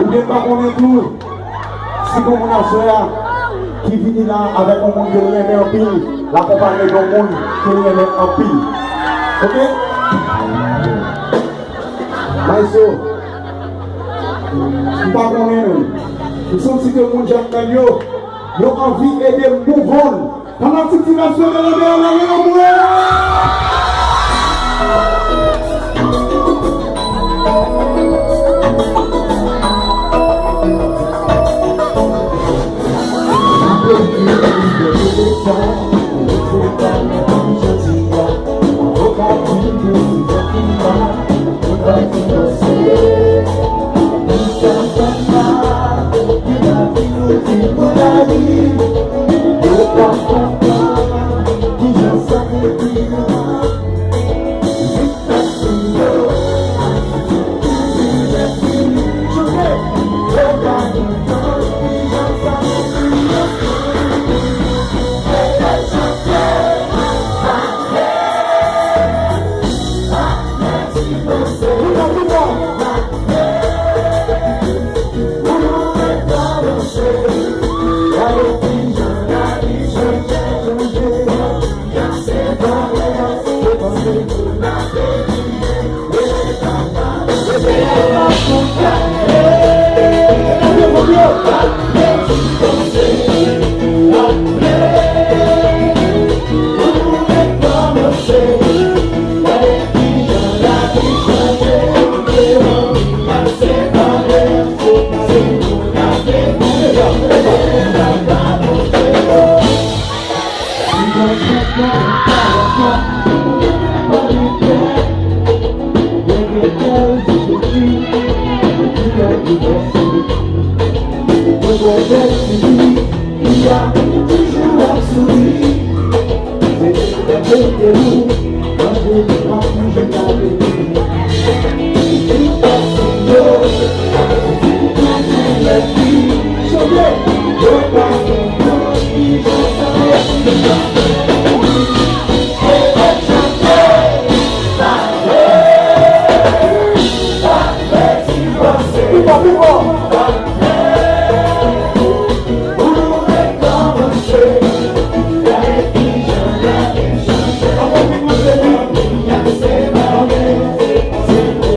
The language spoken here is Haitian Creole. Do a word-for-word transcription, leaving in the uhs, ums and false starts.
Ebyen, m pa konnen tou si gon moun aswè a ki vini la avèk yon moun ke l renmen anpil, l akonpaye de yon moun ke l renmen anpil. Oke? Maestro, m pa konnen menm. M santi ke moun Jakmèl yo, yo anvi ede m move on. Fanatik Ti Mesye, leve men w, leve men w pou mwen.